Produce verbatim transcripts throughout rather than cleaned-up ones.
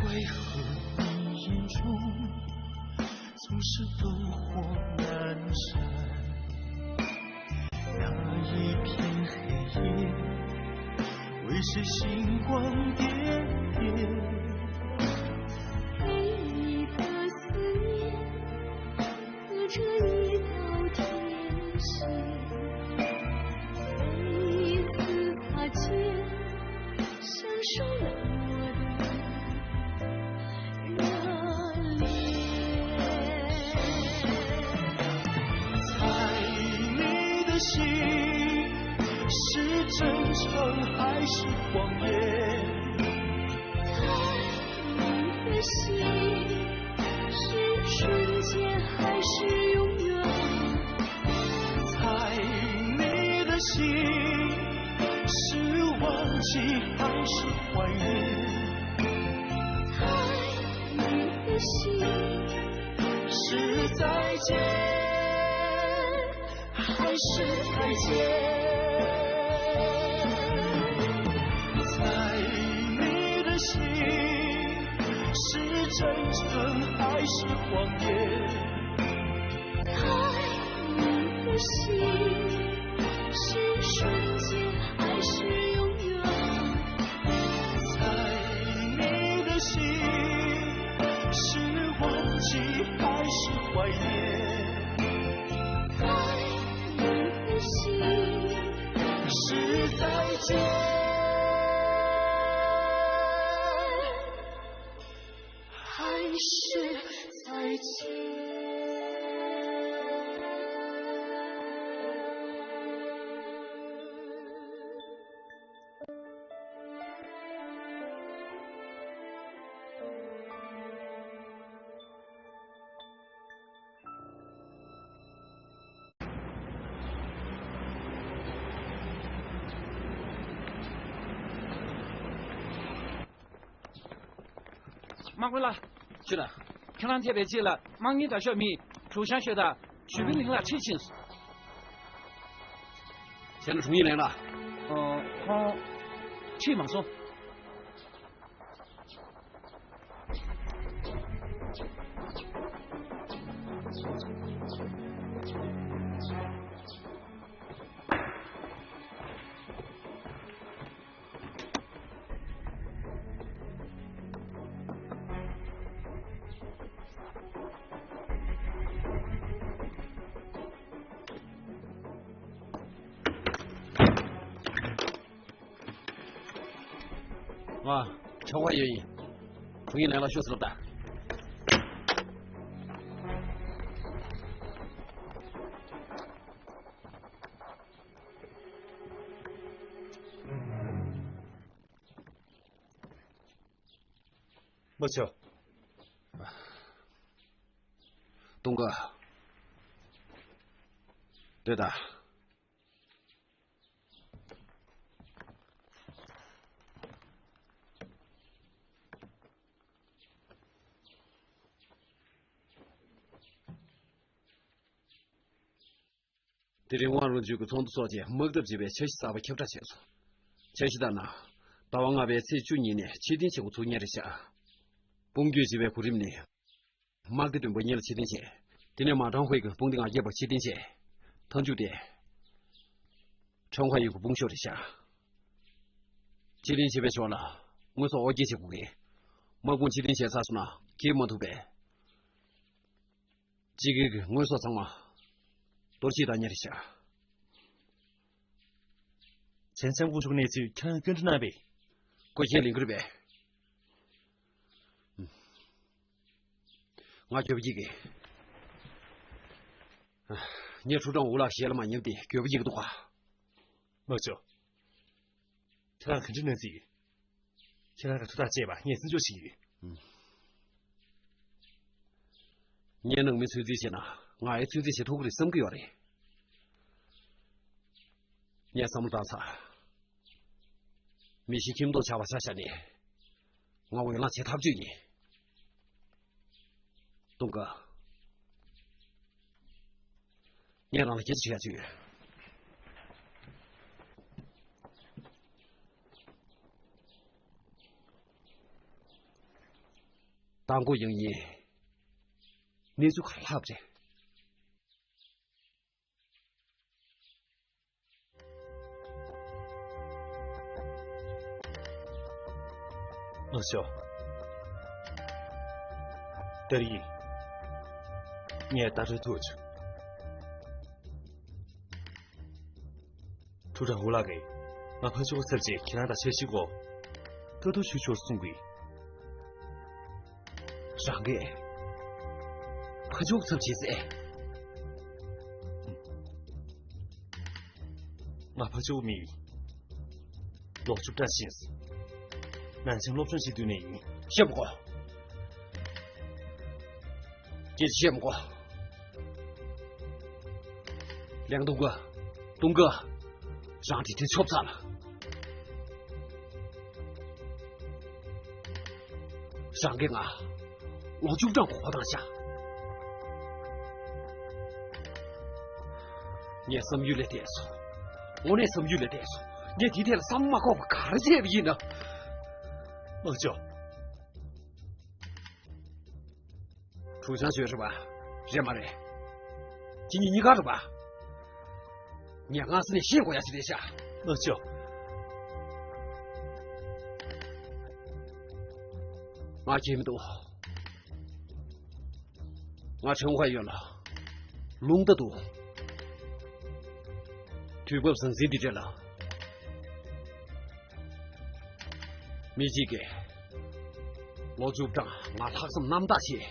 在乎你眼中总是灯火阑珊，那一片黑夜，为谁星光点点？对你的思念，隔着一道天线，每一次擦肩， 享受冷漠的热烈。猜你的心是真诚还是谎言？猜你的心是瞬间还是永远？ 猜你的心是忘记还是怀念？猜你的心是再见还是再见？猜你的心是真诚还是谎言？ 猜你的心是瞬间还是永远？猜你的心是忘记还是怀念？猜你的心是再见 还是再见？དམག་དཔོན་ལགས། ཅི་ལགས། ཁྱེད་རང་ཐེ་བའི་རྗེས་ལ་དམག་མི་འདྲ་ཤོག་མི་གྲུ་ཤང་ཤོད་དང་ཞུས་པིན་ལིང་ལགས་ཁྲིད་ཕྱིན་སོང་། ཁྱེད་རང་དྲུང་ཡིག་ལེན་ལགས། ཨོ། ཁོང་ཁྲིད་མ་སོང་། ང་ཆོག་པ་ཡོད་ཡིན། དྲུང་ཡིག་ལན་ལ་ཤོག་ཟེར་ལབ་ད། མ་ཆོག། ཏུང་ཀ། ལྟོས་དང་། དེ་རིང་ཝང་རུང་ཇུས་ཀྱིས་ཚོགས་འདུ་འཚོགས་རྗེས་དམག་འཐབ་བྱེད་པའི་འཆར་གཞི་གསར་པ་ཁྱབ་བསྒྲགས་བྱས་སོང་། འཆར་གཞི་ལྟར་ན། ཟླ་བ་ལྔ་པའི་ཚེས་བཅུ་ཉིན་ནས་ཕྱིར་འཐེན་བྱེད་འགོ་ཚུགས་མཁན་རེད་ཤག། དཔུང་སྐྱོད་བྱེད་པའི་གོ་རིམ་ནི། དམག་སྡེ་བདུན་པ་གཉིས་ལ་ཕྱིར་འཐེན་བྱས། དེ་ནས་མ་ཀྲང་ཧུའེ་གི་དཔུང་སྡེ་ང་བརྒྱད་པ་ཕྱིར་འཐེན་བྱས། མཐའ་མཇུག་དེ། ཁྲང་ཧྭ་ཡུང་གི་དཔུང་ཤུགས་རེད་ཤག། ཕྱིར་འཐེན་བྱེད་པའི་ཕྱོགས་ལ་དངོས་ཟོག་འོ་བརྒྱལ་བྱེད་དགོས་ཀྱི། དམག་དཔུང་ཕྱིར་འཐེན་བྱས་ཚར་སོང་ན་འཁྱེར་མ་ཐུབ་པས། སྤྱི་སྒེར་གྱི་དངོས་ཟོག་ཚང་མ་གཏོར་བཤིག་བཏང་མཁན་རེད་ཤག། ཆན་ཚན་དབུ་ཞུགས་གནས་ཚུལ་ཁྱེད་རང་སྐྱོན་བརྗོད་གནང་བས། བཀོད་ཁྱེད་ལིང་ཁུར་བས། ང་འགྱོད་པ་སྐྱེ་གི། ངས་ཁྲུའུ་ཀྲང་ཝུའུ་ལགས་ཞལ་ལ་མ་ཉན་པ་དེ་འགྱོད་པ་སྐྱེ་གི་འདུག་ག། མ་ཆོག། ཁྱེད་རང་ག་འདྲ་གནང་རྩིས་ཡོད། ཁྱེད་རང་གི་ཐུགས་ཐག་བཅད་པ་ངས་བརྩི་འཇོག་བྱེད་ཀྱི་ཡོད། ངའི་ནང་མི་ཚོད་རྩིས་བྱས་ན་ང་ཡི་ཚོད་རྩིས་བྱེད་ཐུབ་ཀྱི་རེད་བསམ་གྱི་ཡོད་རེད། ངས་བསམ་བློ་བཏང་ཚར། མི་ཤི་ཁྱིམ་ཐོག་ཆགས་པ་ཆ་བཞག་ནས་ང་འོས་ལངས་བྱེད་ཐག་ཆོད་ཡིན། ཏུང་ཀ། ངས་རང་ལ་སྐྱེལ་རྒྱུ་ཞིག་ཡག་ཅིག་ཡོད། དང་པོ་ཡིན་ཡིན། གནས་ཚུལ་ག་ལྷག་རེད། ཨ་ཞོ། ཏེ་རི། ངས་ད་རེས་ཐུག་བྱུང་། ཁྲུའུ་ཀྲང་ཝུ་ལགས་ཀྱིས་ང་ཕ་ཕྱུག་ཚབ་བྱས་ཁྱེད་རང་དང་འཆར་གཞི་སྐོར་ཐུགས་ཐུགས་ཞུ་ཆོག་གསུང་གི། རང་གིས་ཕ་ཕྱུག་ཚབ་བྱས་ཟེར། ང་ཕ་ཕྱུག་མིང་ལོ་བཅུ་ཕྲག་ཕྱིན། ནང་ཆེན་སློབ་སྦྱོང་བྱེད་དུས་ནས་ཡིན། བཤད་མི་དགོས། སྐད་ཆ་བཤད་མི་དགོས། ལིའང་ཏུང་ཀུའུ། ཏུང་ཀུའུ། རང་དེ་དུས་ཆོབ་ཚར་ལ། རང་གིས་ང་ལོ་བཅུ་ཕྲག་གོ་བ་བཏང་ཤག་ངས་བསམ་ཡུལ་ལས་འདས་སོང་། དངོས་གནས་བསམ་ཡུལ་ལས་འདས་སོང་། ངས་དེའི་ཐད་ལ་བསམ་མ་ཁོག་པ་ག་རེ་བྱས་པ་ཡིན་ན། མ་ཅོ། ཁྲུའུ་ཞང་ཞོན་རེད་པ། རེད་མ་རེད། ཁྱེད་གཉིས་གཉིས་ཀ་རེད་པ། ངས་སྔ་ས་ནས་ཤེས་དགོས་ཡ་ཞིག་རེད་ཤག་མ་ཅོ། ང་ཁྱེད་མི་འདུག་ང་ཁྲེང་ཧྭ་ཡོད་ལ། ལུང་བསྟན་འདུག་དུས་བབ་ཟང་ཟིང་འདི་འདྲ་ལ། མི་གཅིག་གིས་ལོ་བཅུ་གྲངས་ང་ལྷག་བསམ་རྣམ་དག་བྱས།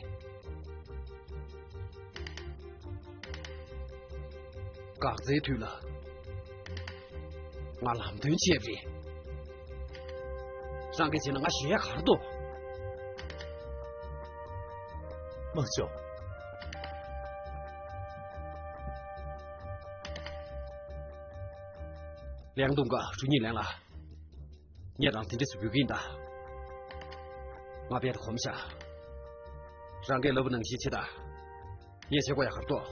འགག་རྩའི་དུས་ལ་ང་ལམ་སྟོན་བྱས་པ་རེད། རང་གིས་བྱས་ན་ང་ཞུ་ཡ་ག་རེ་འདུག་མ་ཅོ། ལིའང་ཏུང་ཀུའུ། ཁྲུའུ་ཉིན་ལན་ལགས། ངས་རང་དེ་འདྲས་སུ་འབོད་ཀྱི་ཡིན་ད། ང་རྦད་དེ་གོམས་ཤག་རང་གིས་ལབ་པ་ནང་བཞིན་བྱེད་ད། ངས་བྱེད་དགོས་ཡ་ག་རེ་འདུག་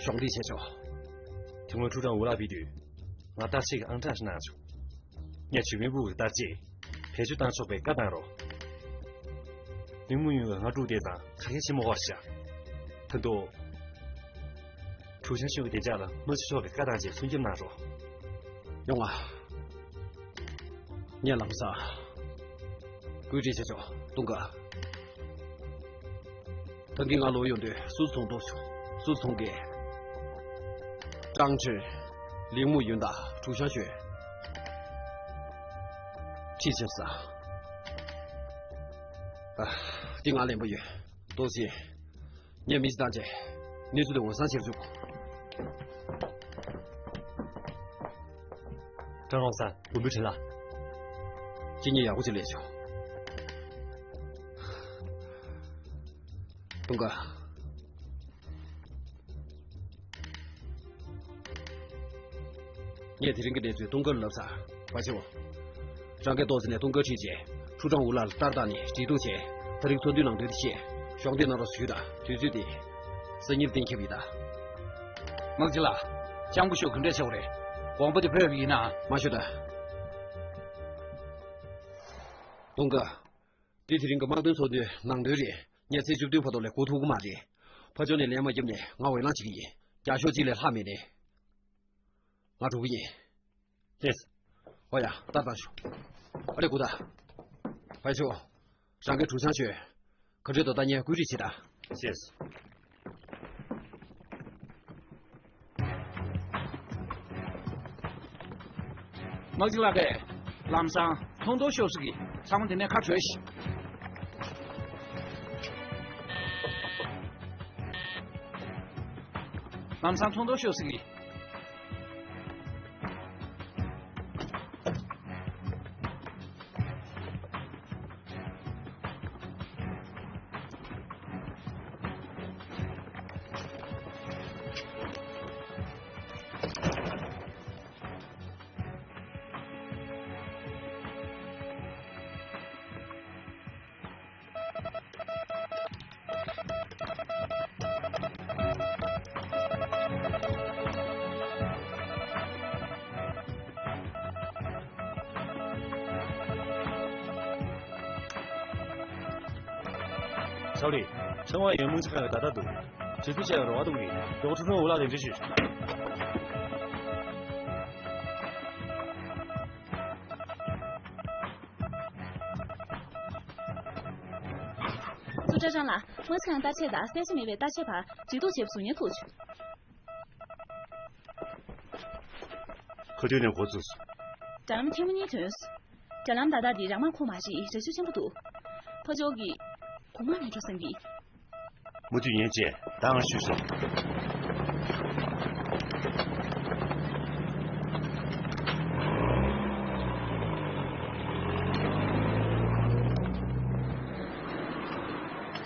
གཞོགས་འདེགས་བྱས་ཆོག་དེ་སྔོན་ཁྲུའུ་ཀྲང་ཝུ་ལགས་ཕེབས་དུས་ང་བསྟར་སྤྱོད་ཀྱི་ཨང་གྲངས་ཤིག་གནང་བྱུང་། ངས་ཇུས་མེད་པུའུ་གི་བསྟར་སྤྱོད་བེད་སྤྱོད་བཏང་ཆོག་པའི་བཀའ་བཏང་རོགས། ལིང་མུ་ཡུན་ལ་ང་དཀྲུགས་བསྡད་ཙང་ཁ་སྐད་ཤེས་མ་དགོས་ཤག་ད་དུང་། ཁྲུའུ་ཞང་ཞུས་པའི་བདེ་འཇགས་ལ་མ་བཅུག་ཆོག་པའི་བཀའ་བཏང་བྱས་སྲུང་སྐྱོབ་གནང་རོགས། ཡོང་ང་། ངས་ལམ་སང་བཀོད་སྒྲིག་བྱེད་ཆོག་ཏུང་ཀུའུ། ད་གིན་ང་ལོག་ཡོང་དུས་སུ་ཚོང་དོ་ཆོག་སུ་ཚོང་གི། ཀྲང་ཁྲེན། ལིང་མུ་ཡུན་དང་ཁྲུའུ་ཞང་ཞོན། ཁྲིད་ཆེབ་ས། ཨ། འདི་ང་ལེན་པ་ཡོད། ཏོག་ཙི། ངས་མི་ཞིག་བཏང་རྗེས། གནས་ཚུལ་དེ་འོས་འཚམ་བྱེད་བཅུག་ཀྲང་ཀྲང་སར་མགོན་པོ་ཁྲིན་ལགས། ཁྱེད་གཉིས་ཡག་པོ་ཅིག་ལས་བྱུང་། ཏུང་ཀུའུ། ངས་དེ་རིང་གི་གནས་ཚུལ་ཏུང་ཀུའུ་ལ་ལབ་ཚར། ཕ་ཆེ་བོ། རང་གིས་ཏོག་ཙམ་ནས་ཏུང་ཀུའུ་ཁྲིད་རྗེས། ཁྲུའུ་ཀྲང་ཝུ་ལགས་ལ་ལྟ་རྟགས་ནས་འབྲེལ་གཏུག་བྱས། ད་རེས་ཚོགས་འདུའི་ནང་དོན་དེ་བཤད། གཞོགས་འདེགས་གནང་རོགས་ཞུས་དང་། དུས་ཚོད་དེ། སང་ཉིན་གཏན་འཁེལ་བ་ཡིན་ད། དམག་སྤྱི་ལགས། ལྕམ་སྐུ་ཞབས་ག་འདྲས་བྱས་པ་རེད། དགོངས་པ་དེ་ཕོད་པ་ཡིན་ན། མ་ཤོད་ད། ཏུང་ཀུའུ། འདི་དེ་རིང་གི་དམག་དོན་ཚོགས་འདུའི་ནང་དོན་རེད། ངས་ཚེས་བཅུ་བདུན་བར་དུ་ལས་འགོ་ཐུབ་ཀྱི་མ་རེད། ཕར་ཕྱོགས་ནས་ལན་མ་བརྒྱབ་ནས་ང་འོས་ལངས་བྱེད་ཀྱི་ཡིན། བརྒྱ་ཤོག་གཅིག་ལས་ལྷག་མེད་ནས། ང་འགྲོ་གི་ཡིན། ལགས་སོ། ཨོ་ཡ། ལྟ་སྟངས་ཤོག་ཨ་ལེ་གུ་ད། ཕ་ཆོ། རང་གི་གྲུ་ཆང་ཤོད། ག་འདྲས་འདུག་ད་ངས་བཀོད་སྒྲིག་བྱེད་ད། ལགས་སོ། དམག་སྤྱི་ལགས་ཀྱིས་ལམ་སང་ཚོགས་འདུ་ཤོག་ཟེར་གི། ཚང་མ་དེ་ནས་ཁ་གྲོལ་ཤིག་ལམ་སང་ཚོགས་འདུ་ཤོག་ཟེར་གི། ཚའོ་ལི། ཁྲང་ཝང་ཡོན་དམག་སྤྱི་ཁང་ལ་ད་ལྟ་འདུག་དུས་ཚོད་ཆད་པའི་རེ་བ་གཏོང་གི་ཡིན། མགྱོགས་ཁྲི་སྲོང་འུ་ལག་དེ་འདྲི་ཞུས། ཙུའུ་ཀྲང་ཀྲང་ལགས། དམག་སྤྱི་ཁང་བརྟག་དཔྱད་དང་གསལ་ཆ་མེད་པའི་བརྟག་དཔྱད་པར་ཇུས་གཏོགས་བྱས་པ་གཟུགས་བརྙན་ཐུག་བྱུང་། ག་དུས་ནས་འགོ་བཙུགས་སོང་། དྲ་ལམ་ཐེངས་མ་གཉིས་ཐོན་སོང་། དྲ་ལམ་བརྡ་དག་འདི་རང་དམག་ཁོངས་མ་རེད། ར་ཤུགས་ཆེན་པོ་འདུག་ཕར་ཕྱོགས་ཀྱི་གོང་མ་མེད་འགྲོ་བསམ་གི། མུ་མཐུད་ཉན་བྱས་ད་ང་ཤུལ་སོང་།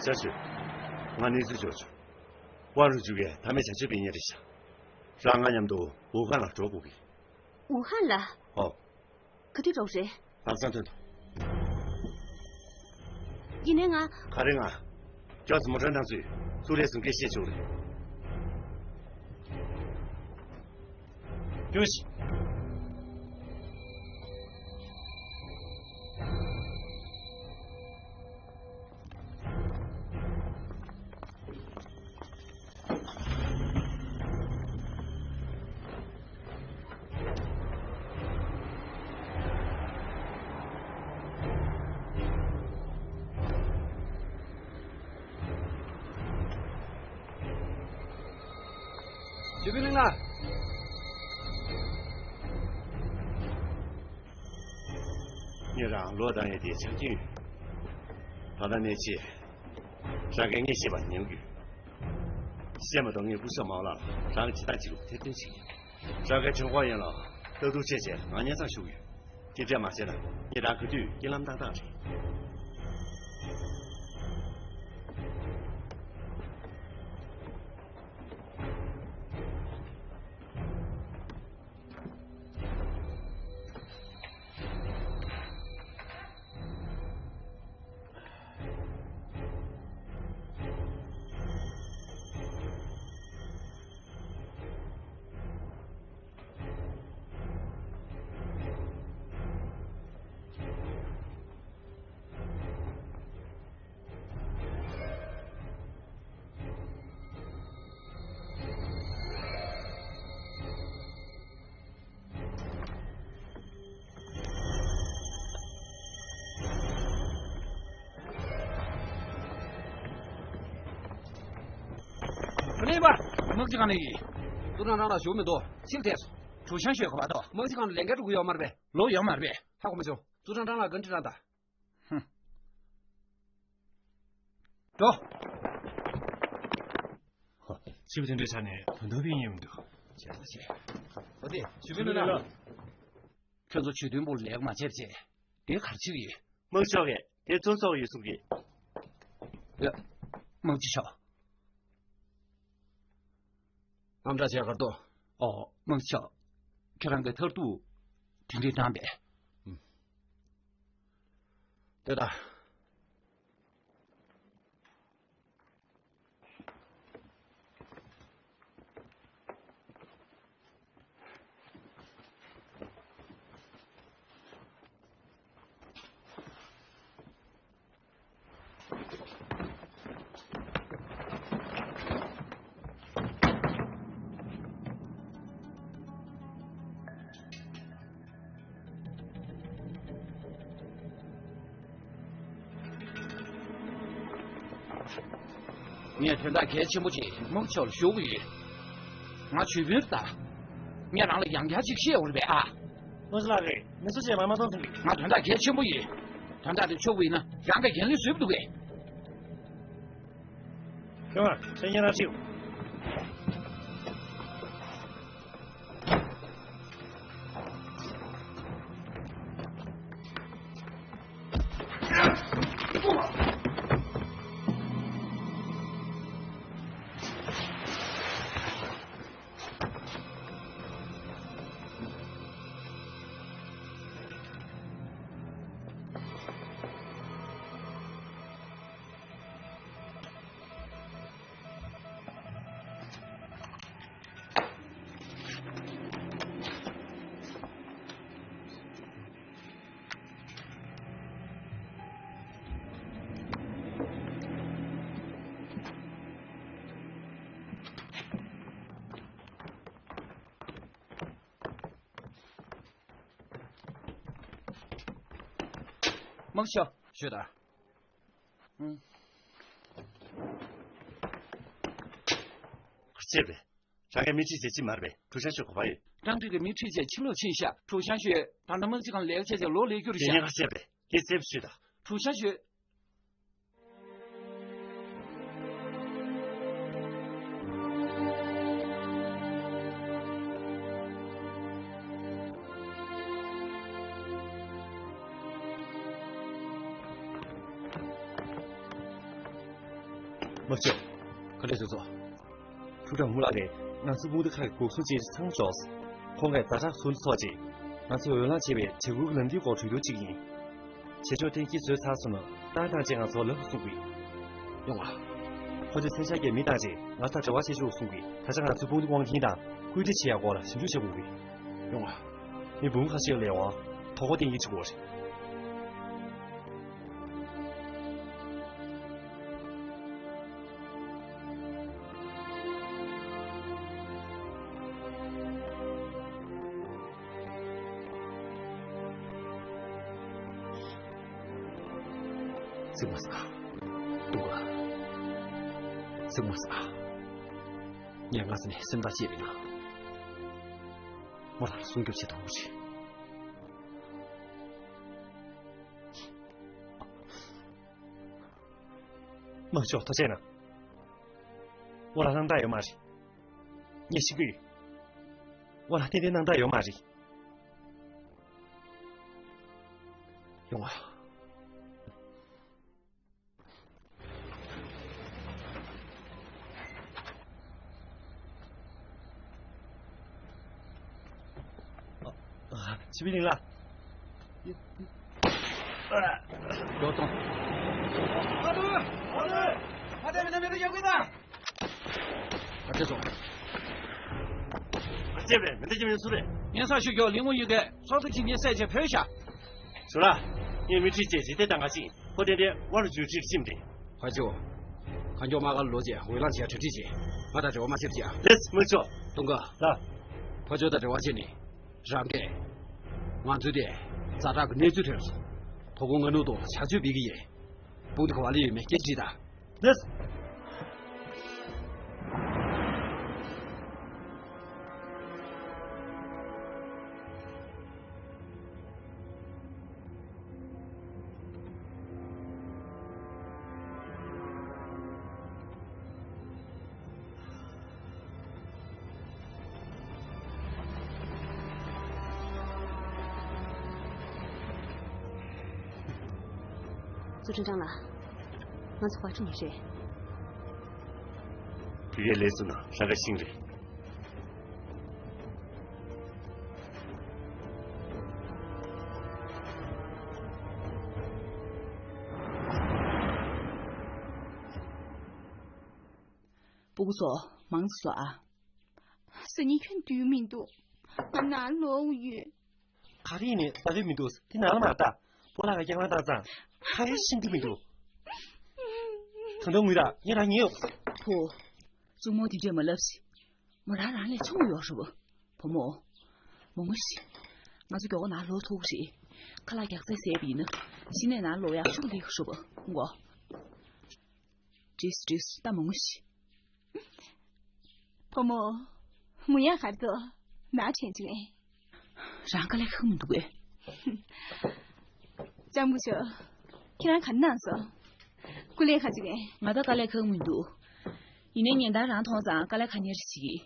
ཤ་ཤོད། ང་གནས་ཚུལ་འབྱོར་བྱུང་། ཝང་རུ་ཇུ་གིས་མཐའ་མའི་བྱ་སྤྱོད་སྤེལ་མཁན་རེད་ཤག་རང་ང་མཉམ་དུ་ཝུ་ཧན་ལ་འགྲོ་དགོས་ཀྱི། ཝུ་ཧན་ལ། ཨོ། ག་དུས་འགྲོ་གི་རེད། ལམ་སང་ཐོན་ཐུབ། ཡིན་ནའི་ང་། ག་རེ་ང་། ཁྱོད་ཚོ་མོ་ཊ་ནང་ཚུད། ཚུར་རེ་ཟུང་སྐད་བཤད་ཆོག་རེད། ཡོ་ཤི། ཞུས་པིན་ལིང་ལགས། ངས་རང་ལོག་བཏང་ཡས་དེ་ཆ་རྐྱེན་ཡོད། ད་ལྟ་གནས་ཆེ། རང་གིས་ངས་བཤད་པ་ཉན་གྱི་ཡོད། བཤད་མ་གཏོགས་ངས་སྐུ་ཞབས་མའོ་ལགས་རང་ཇི་ལྟར་བྱེད་དགོས་ཐེར་འདོན་བྱེད་ཀྱི་ཡིན། རང་གིས་གྲོས་འགོ་ཡིན་ལ་ལྟ་རྟོག་བྱས་བྱས་ང་སྙན་སེང་ཞུ་གི་ཡོད། དེ་འདྲ་མ་བྱས་ན་ངས་རང་ག་དུས་རྐྱེན་ལམ་ཏག་ཏག་རེད། ག་ནས་ཡིན་པ། དམག་སྤྱི་གང་ནས་ཡིན། ཙུའུ་ཀྲང་ཀྲང་ལགས་བཞུགས་མི་འདུག་ཕྱིར་ཐལ་སོང་། གྲུ་ཤང་ཞོལ་ག་པར་འདུག་དམག་སྤྱི་ཁང་ལ་ལས་འགན་སྒྲུབ་ཀྱི་ཡོད་མ་རེད་པས། ལོག་ཡོང་མ་རེད་པས། ཧ་གོ་མ་བྱུང་། ཙུའུ་ཀྲང་ཀྲང་ལགས་བཀའ་འདྲི་རང་དང་། ཧུམ། འགྲོ། ཧོ། ཕྱི་པོ་དེ་འདྲའི་ཆ་ནས་དོན་དག་པའི་ཉེ་མི་འདུག་བྱས་ཙང་བྱས། འོ་དེ་ཞུ་གི་མེད་ལ། ཁྱོད་ཚོ་ཇུས་འདོན་པུའུ་ལས་ཀ་མ་བྱས་པ་བྱས། དེ་ག་རེ་བྱེད་ཀྱི་ཡོད། དམག་ཕྱོགས་ཀྱིས་དེ་བཙོན་སོགས་ཡོད་གསུང་གི། ཡ། དམག་སྤྱི་ཤོག་དམ་དྲག་བྱས་གར་འདུག་ཨོ། དམག་སྤྱི་ཤོག་ཁྱེད་རང་གི་མཐར་ཐུག་དེ་འདྲའི་བཏང་པས། ལྟོས་དང་། ངས་དོན་དག་གལ་ཆེན་པོ་ཅིག་དམག་ཕྱོགས་ལ་ཞུ་གི་ཡོད། ང་ཇུས་དཔོན་རེད་ད། ངས་རང་ལ་ཡང་བསྐྱར་ཅིག་བཤད་འོ་རེད་པས་ཨ། དམག་སྤྱི་ལགས་རེད། མི་སུ་བྱས་མ་མ་གཏོང་ཐུབ་གི། ང་དོན་དག་གལ་ཆེན་པོ་ཡིན། དོན་དག་དེ་ཆོག་གི་ཡིན་ན་རང་གི་འགན་ལེན་བཟོས་པ་འདུག་གས། ཁྱོད་ཁྱོད་ཉན་རང་ཤིའོ། མང་ཤོ། ཤོད་དང་། ཨང་། ཁུར་ཆེ་བས། རང་གི་མི་ཁྲིད་བྱེད་ཅི་མར་བས་གྲུ་ཤ་ཤོད་གོ་བ་ཡོད། རང་ཁྲིད་ཀྱི་མི་ཁྲིད་བྱས་ཕྱི་ལོགས་ཕྱིན་ཤག་གྲུ་ཤ་ཤོད། ད་ལྟ་མང་ཅི་གང་ལེགས་བྱས་བྱས་ལོག་ལས་རྒྱུ་རེད་ཤག་དེ་ཉེན་ཁ་ཆེ་བས་དེ་ཚེབ་ཤོད་དང་། གྲུ་ཤ་ཤོད། མ་ཅོ། ག་འདྲས་བཟོས་སོ། ཕྲུ་གུ་མུ་ལགས་ཀྱིས་ང་ཚོ་སྤུན་ཟླ་ཁག་གི་འགོག་སྲུང་ཅན་ཚང་འཇོག་ཁོང་གིས་ཛ་དྲག་ཟུར་འཛུགས་ཐོག་ཅིག་ང་ཚོ་འོས་ལངས་བྱས་པའི་བྱེད་སྒོའི་ལམ་འདིའི་སྐོར་གྲོས་བསྡུར་ཅིག་ཡིན། བྱེད་ཕྱོགས་གཏན་འཁེལ་བཟོས་ཚར་སོང་ན་ཏང་ཏང་ཅན་ང་ཚོ་ལབ་གསུང་གི་ཡོད། ཡོང་བ། ཁོ་ཚོས་མཚོན་ཆ་རྒྱག་མི་བཏང་རྗེས་ང་ཚོ་དང་འབྲེལ་བ་བྱེད་ཆོག་གསུང་གི། ད་ཆ་ང་ཚོའི་དཔུང་སྡེ་དབང་འཛིན་དང་བཀོད་སྒྲིག་བྱེད་ཡག་སྐོར་ལ་ཞིབ་འཇུག་བྱེད་དགོས་གི། ཡོང་བ། མི་འབུམ་ཁ་ཤས་ལ་ཡང་དོ་ཁུར་བསྟན་གྱི་བྱེད་དགོས་རེད། ཚིག་མ་ཟ། ཏུང་ཀ། ཚིག་མ་ཟ། ངས་སྔ་ས་ནས་སེམས་ཐག་བཅད་པ་ཡིན་ན། མོ་རང་ལ་སྲུང་སྐྱོབ་བྱེད་ཐུབ་ཀྱི་རེད། མ་ཆོག་ཐུགས་རྗེ་གནང་། མོ་རང་སྣང་དག་ཡོད་མ་རེད། ངས་ཤེས་ཀྱི་ཡོད། མོ་རང་ཏན་ཏན་སྣང་དག་ཡོད་མ་རེད། ཡོང་བ། ཆི་པི་ལིང་ལ། ཡོ་ཏོང་། ཨ་ཏུ། ཨ་ཏུ། ཨ་ཏུ་མི་འདི་མི་འདི་ཡོང་གི་ད། ཨ་ཏུ་ཙོང་། ཨ་ཅེ་བས་མི་འདི་ཅི་མི་སུ་རེད། ངན་སང་ཞུ་རྒྱོ་ལིང་མོ་ཡུ་གེ་སོག་ཏུ་ཅི་ཉེ་སད་ཅེ་ཕོད་ཤ། ཟུར་ལ། ངས་མི་ཁྲིད་ཅེས་ཇི་ལྟའི་ཏང་ག་ཅིང་ཁོ་ཏན་ཏན་དབར་ཇུས་ཁྲིད་ཅིམ་ཏེ། ཧ་ཅོ། གང་མགྱོགས་མ་ག་ལོ་ཅེ་འོས་ལངས་བྱས་གྲ་སྒྲིག་བྱེད། ང་དང་འབྲེལ་བ་མ་བྱེད་ཅེ། ལེས་མི་ཆོག་ཏུང་ཀ་ལ། ཕ་ཆོ་དང་འབྲེལ་བ་བྱེད་ནི། རང་གས། ང་ཚོའི་དེ། ཛ་དྲག་གི་གནས་ཚུལ་ཐོན་སོང་། ཐོ་གོ་ང་ནུ་དོ་ཆ་ཆུ་བི་གི་ཡེ། སྤུན་དེ་ག་བ་ལི་ཡོད་མེད་སྐད་ཅིག་ད། ལེས། ཙུའུ་ཁྲིན་ཀྲང་ལགས། ང་ཚོ་ཧྭ་ཁྲིན་ནས་རེད། བོད་ཡིག་ལས་ཚུལ་ནང་ལྷ་ཁ་ཤིང་རེད། སྤུ་གུ་ཚོ་མང་ཙམ་བཟོ་ཨ། སང་ཉིན་ཁྱོན་བསྡུས་མི་འདུག་ང་ནང་ལོག་ཡོད། ག་རེ་ཡིན་ནའི་ལྟ་འདོད་མི་འདུག་དེ་ནང་ལ་མ་ལྟ། སྤོ་ལགས་ཀྱི་སྐྱག་ལང་བཏང་ཙང་། ག་རེ་ཤེས་འདོད་མི་འདུག་ད་དུང་ངུས་དང་ངས་རང་ཉན་ཡོད། བུ། བཙུན་མོ་དེ་འདྲས་མ་ལབ་སི། མོ་རང་རང་ལས་ཆུང་ཡོད་རེད་བ། བུ་མོ། མོ་ངུ་ཤི། ང་ཚོ་མགྱོགས་པོ་ནང་ལོག་ཐུག་ཤི། ཁ་ལག་རྒྱག་རྩལ་ཟད་པ་ཡིན་ན། གཞི་ནས་ནང་ལོག་ཡག་ཤོས་ལེགས་ཤོས་པ། ངོ་། བྲིས་བྲིས་ད་མོ་ངུ་ཤི། བུ་མོ། ངུ་ཡག་ག་རེ་འདུག་ན་དྲན་ཅིག་ཨེ། རང་དཀའ་ལས་ཁག་མི་འདུག་གས། ལྕམ་སྐུ་ཞབས། ཁྱེད་རང་ག་རེ་གནང་སོང་། སྐུ་ལས་ཁག་ཅིག་གས། ང་ད་དཀའ་ལས་ཁག་མི་འདུག་ཡིན་ནའི་ཉིན་ལྟར་རང་མཐོང་ཙང་དཀའ་ལས་ཁག་ཉེར་ཞིག་གིས།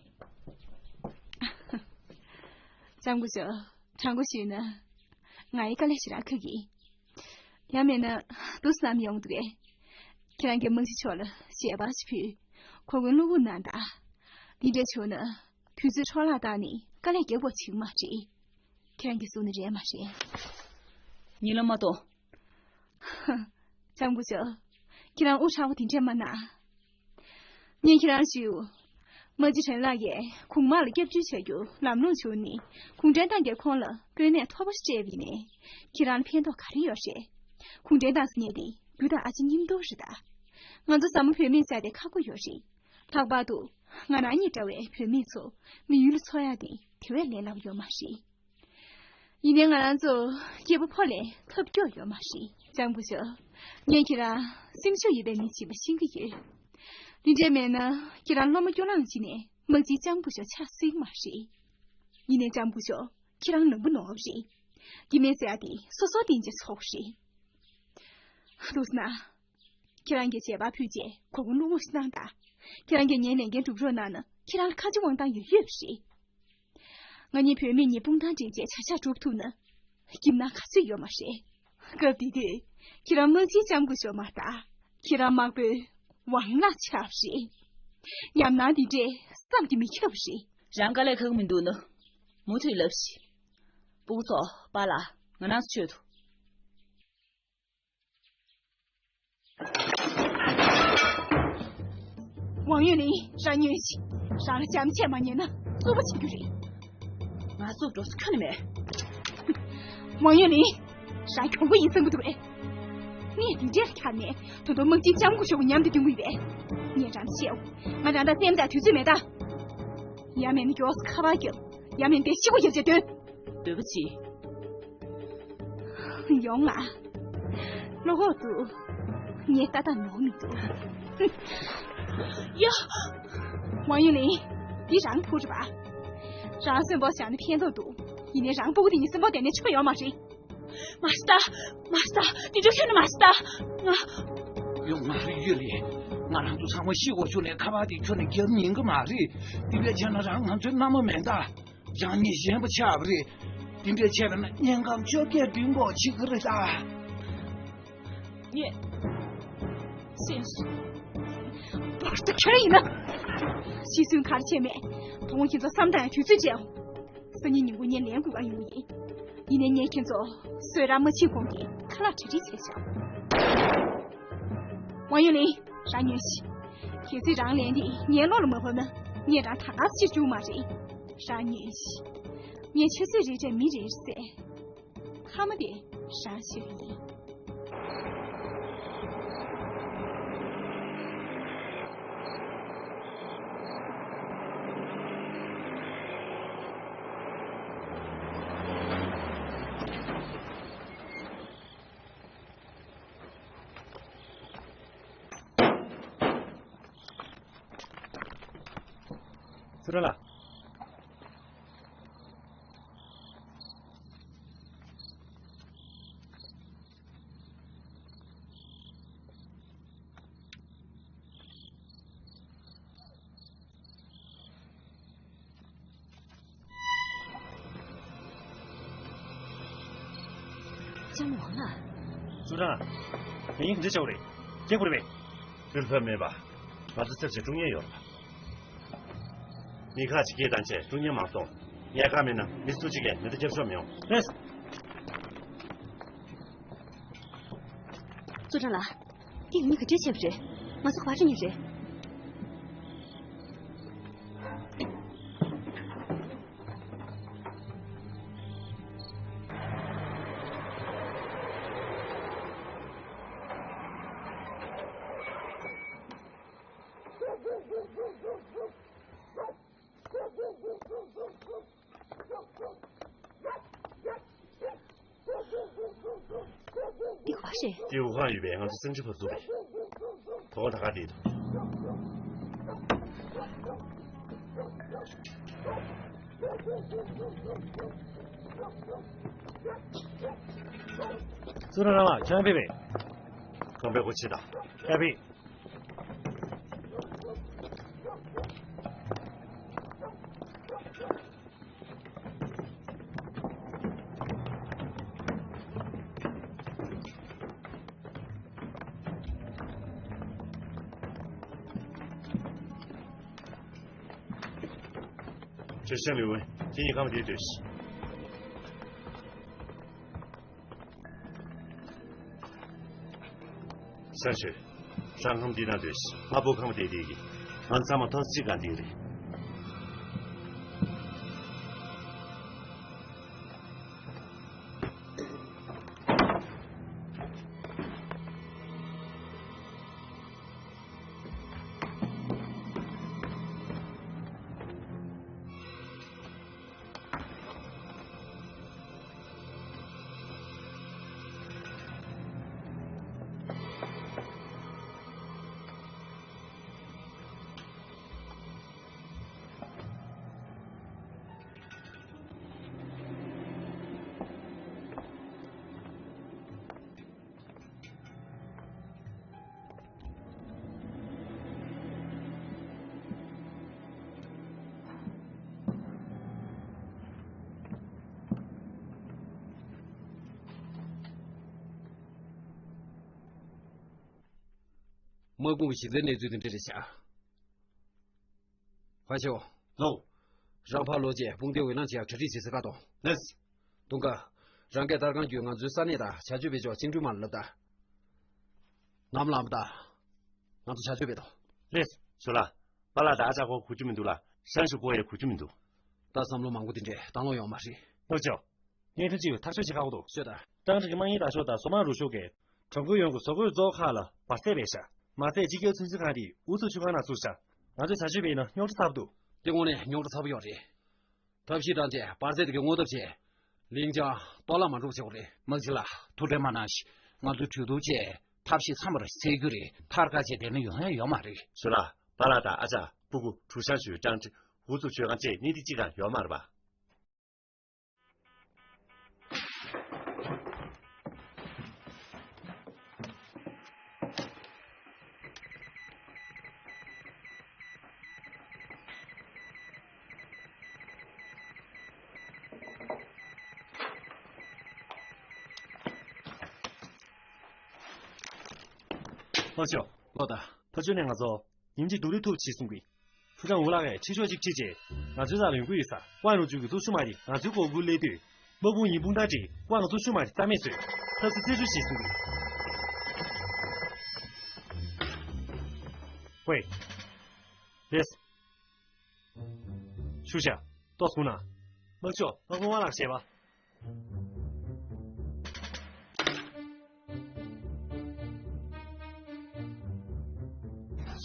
ལྕམ་སྐུ་ཞབས། དྲང་པོ་ཞུས་ན། ང་ཡི་དཀའ་ལས་ཞེ་དྲག་ཁག་གི། ཡང་མིན་ན། འདུག་བསམ་ཡོང་འདུག་གས། ཁྱེད་རང་གིས་རྨང་གཞི་ཕྱོགས་ལ་ཞལ་པར་ཞིག་ཕུལ། གོ་སྐོན་བློ་འགུག་གནང་དང་། འདི་འདྲ་བྱུང་ན། དུས་ཚོད་འཕྲོ་བརླག་བཏང་ནས་དཀའ་ལས་རྒྱག་དགོས་བྱེད་ཀྱི་མ་རེད། ཁྱེད་རང་གིས་གསུང་ནི་རེད་མ་རེད། ཉིན་ལ་མ་གཏོགས། ལྕམ་སྐུ་ཞབས། ཁྱེད་རང་དབུ་ཕྲ་བ་དེ་འདྲས་མ་གནང་། ངས་ཁྱེད་རང་ཞུ། རྨ་ཆེན་ཁྲེན་ལགས་ཀྱིས་གོང་དམག་ལ་སྐྱབས་བཅོལ་བྱ་རྒྱུ་ལམ་ལྷོང་བྱུང་ནས་གུང་ཁྲན་ཏང་གིས་ཁོང་ལ་དཀོན་གནས་མཐོ་པོ་སྤྲད་པ་ཡིན་ནའི། ཁྱེད་རང་ལ་ཕན་ཐོགས་ག་རེ་ཡོད་རེད། གུང་ཁྲན་ཏང་ཟེར་མཁན་དེ་རྒྱུ་དང་ཨ་ཅེ་མཉམ་དུ་རེད་ད། ང་ཚོ་ཟབ་མོ་བོད་མི་ཟེར་དེ་ཁག་པོ་ཡོད་རེད། ལྷག་པར་དུ་ང་རང་གཉིས་འདྲ་བའི་བོད་མི་ཚོ་མི་ཡུལ་ལ་འཚོ་ཡག་དེ་དེ་བས་ལས་སླ་པོ་ཡོད་མ་རེད། ཡིན་ནའི་ང་རང་ཚོ་སྐྱེས་པ་ཕོ་ལས་ཐབས་སྐྱོ་ཡོད་མ་རེད། ལྕམ་སྐུ་ཞབས། ངས་ཁྱེད་རང་སེམས་ཤུགས་ཡོད་པའི་མི་ཞིག་ཡིན་པ་ཤེས་ཀྱི་ཡོད། དེ་འདྲ་མེད་ན་ཁྱེད་རང་སློབ་མ་སྐྱོ་ལངས་བྱས་ནས་དམག་སྤྱིའི་ལྕམ་སྐུ་ཞབས་ཆགས་སྲིད་མ་རེད། ཡིན་ནའི་ལྕམ་སྐུ་ཞབས། ཁྱེད་རང་ནོར་བུ་ནོར་བ་རེད། སྐྱེ་དམན་ཟེར་ཡ་དེ་སོ་སོ་བསྟེན་བྱས་ཚོགས་རེད། འདུག་ན། ཁྱེད་རང་གིས་བྱས་པ་ཕུད་བྱས་གོ་སྐོན་བླུག་མོ་ཞིག་གནང་དང་། ཁྱེད་རང་གིས་ངའི་ལས་འགན་སྒྲུབ་རོགས་གནང་ན་ཁྱེད་རང་ལ་ཁ་རྗེ་དབང་ཐང་ཡོད་ཡོད་རེད། ང་གཉིས་བུད་མེད་གཉིས་དཔུང་ཐང་སྦྲེལ་བྱས་བྱ་བཞག་སྒྲུབ་ཐུབ་ན། སྐྱིད་སྣང་ག་ཚོད་ཡོད་མ་རེད། སྐབས་དེ་དུས། ཁྱེད་རང་དམག་སྤྱིའི་ལྕམ་སྐུ་ཞབས་མ་རེད། ཁྱེད་རང་དམག་དཔོན་དབང་ལགས་ཆགས་རེད། ཉམས་སྣང་དེ་འདྲས་བསམ་གྱིས་མི་ཁྱབ་རེད། རང་དཀའ་ལས་ཁག་མི་འདུག་ན། མུ་མཐུད་ལབ་ཤིག་སྤུ་གུ་ཚོ་པཱ་ལགས་ང་རང་ཚོ་མཆོད་དོ། ཝང་ཡུན་ལིན། རང་ཉོན་ཞིག་རང་ལ་བྱམས་ཆེ་མ་ཉན་ན་རྩུབ་པོ་བྱེད་རྒྱུ་རེད། ང་རྩུབ་འགྲོ་ས་ཁྱོན་ནས་མེད། ཝང་ཡུན་ལིན། རང་གྱོང་པོ་ཡིན་བསམ་གྱི་འདུག་པས། ངས་འདི་འདྲས་ཁྱར་ནས་ད་དུང་དམག་སྤྱིའི་ལྕམ་སྐུ་ཞབས་མཉམ་དུ་སྐྱོང་གི་ཡོད་པས། ངས་རང་ལ་བཤད། ང་རང་དང་སེམས་དང་དུས་ཚོད་མེད་ད། ཡང་མེད་ན་མགྱོགས་སུ་ཁ་པར་རྒྱབ། ཡང་མེད་ན་དེ་ཤི་བོ་རྒྱབ་བྱས་སྟོན། འདོད་པ་ཅི། ཡོང་ང་། བློ་ཁོག་འདུག་ངས་ལྟ་སྟངས་ནོར་མི་འདུག་ཡ། ཝང་ཡུན་ལིན། འདི་རང་ཕུ་རེད་པ། རང་གསོན་པོ་བཞག་ན་ཕན་ཐོགས་འདུག་ཡིན་ནའི་རང་སྤུ་གུ་དེ་གཉིས་གསོན་པོ་བསྡད་ནས་ཆོ་ཡོད་མ་རེད། མ་ཤི་ད། མ་ཤི་ད། དེ་འདྲ་ཁྱོན་ནས་མ་ཤི་ད། ང་། ཡོང་མ་རེད་ཡུན་ལིན། ང་རང་ཚོ་ཚང་མ་ཤི་དགོས་བྱུང་ནས་ཁ་པར་དེ་ཁྱོན་ནས་རྒྱབ་ཉན་གི་མ་རེད། དེ་འདྲ་བྱས་ན་རང་ང་ཚོའི་མནའ་མ་མེད་ད། རང་ཉིད་གཞན་པ་ཆགས་པ་རེད། དེ་འདྲ་བྱས་པ་ན་དམྱལ་ཁམས་བཅོ་བརྒྱད་སྡིངས་དགོས་བྱེད་ཀྱི་རེད་ད། ངས་སེམས་སུ། བར་དུ་ཁྱེར་ཡིན་ན། ཤི་གསོན་གར་བྱས་མེད། དོ་དགོང་ཁྱེད་ཚོ་བསམ་བཏང་ཡ་དུས་ཚོད་བྱས་འོང་། སང་ཉིན་ཉིན་གུང་ངས་ལན་དགོས་པ་ཡོང་གི་ཡིན། ཡིན་ནའི་ངས་ཁྱེད་ཚོ་གསོད་ར་མ་བྱེད་གོང་གི་ཁ་ལག་གྲ་སྒྲིག་བྱས་བཞག་ཝང་ཡུན་ལིན། རང་ཉོན་ཞིག་གལ་སྲིད་རང་ལན་འདི་ངའི་བློ་ལ་མ་བབས་ན་ངས་རང་ད་ག་སེ་ཕྱིར་བཅུག་མ་རེད། རང་ཉོན་ཞིག་ངས་ཆུ་ཚོད་རེ་རེར་མི་རེ་རེ་བསད། མཐའ་མ་དེ་རང་ཤི་བ་ཡིན། ཚུར་ར་ལ། ལྕམ་ཝང་ལགས། ཙུའུ་ཀྲང་། ངེད་གཉིས་འདི་བྱའོ་རེད། སྐྱེ་དགོས་རེད་པས། སྤུས་ལ་མེད་པ། ང་ཚོ་ཚེ་གཅིག་ཀྲུང་ཉེ་ཡོད་རེད་པ། མི་ཁག་ཅིག་སྐད་བཏང་བྱས་ཀྲུང་ཉེ་མ་སོང་། ཉལ་ཁ་མེད་ན་མི་སུ་གཅིག་གིས་མེ་མདའ་རྒྱབ་ཆོག་མི་ཡོང་། ལགས་སོ། ཙུའུ་ཀྲང་ལགས། འདི་གཉིས་ག་འདྲས་བྱས་པ་རེད། ང་ཚོ་ག་པར་འགྲོ་ཉེན་རེད། འདི་ག་པར་རེད། འདི་ཝུ་ཧན་ཡོད་པའི་ང་ཚོ་སེམས་ཅན་བབས་ཚུགས་རེད། དོ་དགོང་ད་ག་བསྡད་འདུག་ཙུའུ་ཀྲང་རང་ལགས། ཁྱེད་རང་ཕེབས་པས། ཁོང་པའི་སྒོ་ཕྱེ་དང་། ཕེབས་པས། ཁྱེད་ཤན་ལིའུ་ཝེན། ཁྱེད་གཉིས་ཁང་པ་འདིར་སྡོད་ཤིག་ཤར་ཤོད། རང་ཁང་འདི་ན་སྡོད་ཤིག་ང་སྤུ་ཁང་དེ་དེ་གི་ང་ཚང་མ་ཐོག་གཅིག་གང་དེ་རེད། དམག་དཔུང་གི་གཞི་རྩའི་གནས་ཚུལ་དེ་འདྲ་རེད་ཤག་ཧ་ཤོ། ལོ། རང་ཕར་ལོག་རྗེས་དཔུང་སྡེ་འོས་ལངས་བྱེད་ཡག་གྲ་སྒྲིག་བྱེད་ཟེར་བཀའ་གཏོང་། ལགས། དུང་དཀར། རང་གིས་ཏར་ཁང་བརྒྱུད་ང་ཚོའི་ས་གནས་དང་བྱ་སྤྱོད་སྤེལ་ཕྱོགས་བཅིངས་འགྲོལ་དམག་ལ་ལབ་དང་། ནམ་ལངས་པ་དང་། ང་ཚོ་བྱ་སྤྱོད་སྤེལ་དོ། ལགས། ཇོ་ལགས། པཱ་ལགས་དང་ཨ་ཅག་ཁོ་གོ་རྒྱུ་མི་འདུག་ལ། ཧྲན་ཞུ་ཁོ་ཡང་གོ་རྒྱུ་མི་འདུག་ད་བསམ་བློ་མང་པོ་དེ་འདྲས་བཏང་ལོང་ཡོང་མ་རེད། ལགས་ཇོ། བརྙན་འཕྲིན་ཅིག་ཐག་གཅོད་བྱེད་ཁག་པོ་འདུག་ཤོད་དང་། ཀྲང་ཀྲིག་དམག་མིའི་ལྟ་ཞོར་དང་བཟོ་དམག་རུ་ཤོག་གིས། གྲོང་ཁོལ་ཡོངས་ཀྱི་བཟོ་བཀོད་བཙོག་ཁག་ལ་འབར་རྫས་སྤེལ་ཤག་མ་ཟད་སྤྱི་ཁྱབ་ཚོད་འཛིན་ཁང་དེ་ཨུ་ཚུགས་ཆུ་ཁང་ནང་བཙུགས་ཤག་ང་ཚོས་བྱ་སྤྱོད་སྤེལ་ན་རྙོག་དྲ་ཚ་པོ་འདུག་དེ་དངོས་གནས་རྙོག་དྲ་ཚ་པོ་ཡོད་རེད། ཐབས་ཤེས་བཏང་རྗེས་འབར་རྫས་དེ་གའི་སྔོན་ཐབས་བྱས། ལིང་ཅང་གཏོར་བརླག་མ་འགྲོ་བྱེད་དགོས་རེད། དམག་སྤྱི་ལགས། ཐུགས་ཁྲལ་མ་གནང་ཞིག་ང་ཚོའི་གྲོས་བསྡུར་བྱས་ཐབས་ཤེས་མཚམས་པར་བསལ་རྒྱུ་རེད། ཐར་ཁ་བྱས་བསྡད་ན་ཡོང་ཡ་ཡོད་མ་རེད། ཇོ་ལགས། པཱ་ལགས་དང་ཨ་ཅག་སྤུ་གུ་གྲུ་ཤང་ཞུའི་ཀྲང་ཀྲིག་ཨུ་ཚུགས་ཆོས་ཁང་བཅས་གནས་འདི་གཅིག་ཀྱང་ཡོད་མ་རེད་པ། ལགས་སོ། ལགས་དང་། ཕར་ཕྱོགས་ནས་ང་ཚོ་ཉིན་གཅིག་སྡུག་རུས་ཐུབ་ཅེས་གསུང་གི། ཕུ་ཐང་འུ་ལག་གིས་ཕྱི་ཕྱོགས་གཅིག་ཁྲིད་རྗེས་ང་ཚོའི་རྩ་ལ་ཡོང་གི་ཡོད་ས། ཝང་རུ་ཅུ་གི་ཚོགས་ཆུང་མ་དེ་ང་ཚོའི་སྐོར་སྐུལ་སླེབས་དུས། དམག་དཔུང་གཉིས་དཔུང་རྟགས་བསྒྲིགས། ཝང་གི་ཚོགས་ཆུང་མ་དེ་རྩ་མེད་བཟོས། ཐབས་ཚུལ་རྩད་གཅོད་བྱེད་གསུང་གི། ཝེ། ལེས། ཤུ་ཤ། ཏོག་སྐུ་ན། དམག་ཕྱོགས་དམག་དཔུང་ཝང་ལག་བྱས་པ།